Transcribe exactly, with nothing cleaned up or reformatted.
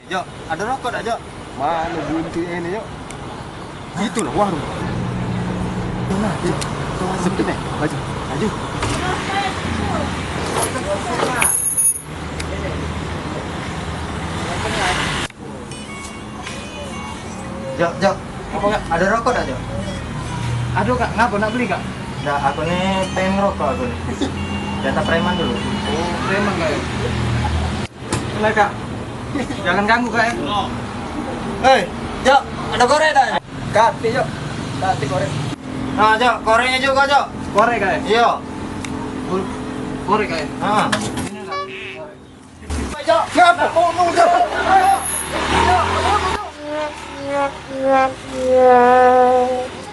Jok, ado rokok dak, Jok? Mano buntu ini, Jok? Itu lah warung. Mana, Jok? Sepi nih. Maju, maju. Jok, Jok. Apo, Kak? Ado rokok dak, Jok? Ado, Kak. Ngapo, nak beli, Kak? Dak, aku ni pengen ngerokok aku ni. Jatah preman dulu. Oh, preman, Kak, ya? Nah, Kak. Jangan ganggu, Kak, ya. Hei, Jok, ado korek dak? Kati, Jok. Kati korek. Nah, Jok, koreknyo jugo, Jok. Korek, Kak, ya? Iyo. Korek, Kak, ya? Heeh. Ini, Kak. Jok, ngapo? Mau, mau, Jok. Jok, Jok, mau, Jok.